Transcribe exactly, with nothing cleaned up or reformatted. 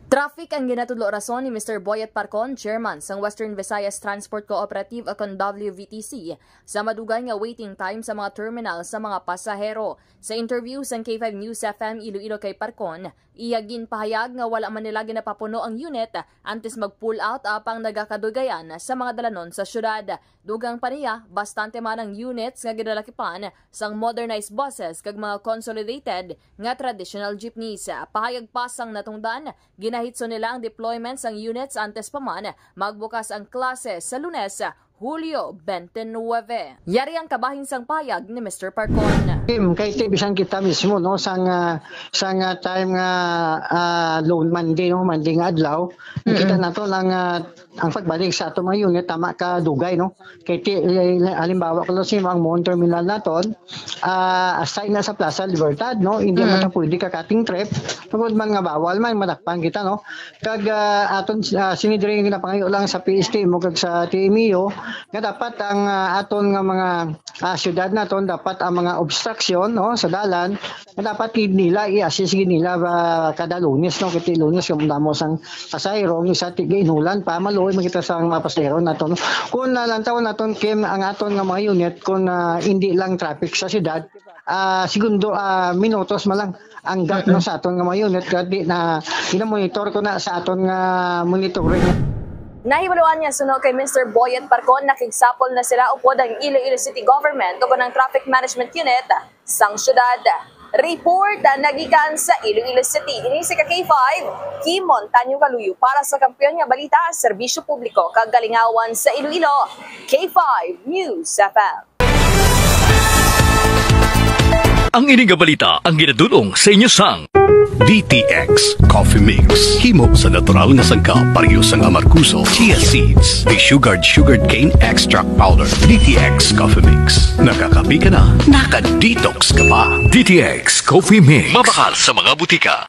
Traffic ang ginatudlo rason ni Mister Boyet Parcon, chairman sang Western Visayas Transport Cooperative o kon W V T C, sa madugay nga waiting time sa mga terminal sa mga pasahero. Sa interview sang K five News F M Iloilo kay Parcon, iya ginpahayag nga wala man nila ginapapuno ang unit antes mag-pull out apang nagakadugayan sa mga dalanon sa syudad. Dugang pa niya, bastante man ang units nga ginalakipan sang modernized buses kag mga consolidated nga traditional jeepneys. Pahayag pa sang natungdan, ginahitso nila ang deployment sang units antes pa man magbukas ang klase sa Lunes, Hulyo twenty-nine. Yari ang kabahin sang payag ni Mister Parcon. Kim, kay ti bisan kita mismo, no, sang, ah, sang, ah, time nga, ah, loan Monday, no, Monday nga adlaw, kita nato lang, ah, ang pagbalik sa ato mga unit tama ka dugay, no. Kay ti, eh, halimbawa ko lang sa imo, ang Mon Terminal naton, ah, aside na sa Plaza Libertad, no, hindi man ta pwede ka cutting trip, tungod man nga bawal man, madakpan kita, no. Kag, ah, aton, ah, sini diri nga ginapangayo lang sa P S T mo kag sa T M E O nga dapat ang, ah, aton nga mga, ah, syudad naton, dapat ang mga obstruction, no, sa dalan, nga dapat gid nila i-assist gid nila ba kada Lunes, no, kay ti Lunes kamo damo sang pasahero, ang isa ti ginulan pa, maluoy man kita sa mga pasahero naton, no. Kung nalantaw naton, Kim, ang aton nga mga unit, kung, ah, hindi lang traffic sa syudad, ah, segundo, ah, minutos man lang ang gap, no, sa aton nga mga unit, kaya di na ginamonitor ko na sa aton nga monitoring. Nahibaluan niya suno kay Mister Boyet Parcon, nakigsapol na sila upod ang Iloilo City Government ug ang Traffic Management Unit sang syudad. Report na gikan sa Iloilo City. Ini si ka K five, Kim Montaño Galuyo para sa Kampiyon nga Balita, Serbisyo Publiko kag Kalingawan sa Iloilo, K five News F M. Ang ini nga balita ang ginadul-ong sa inyo sang D T X Coffee Mix. Himo sa natural nga sangkap, pareho sang amargoso, chia seeds, desugared sugarcane extract powder. D T X Coffee Mix. Nakakape ka na, naka-detox ka pa. D T X Coffee Mix. Mabakal sa mga butika.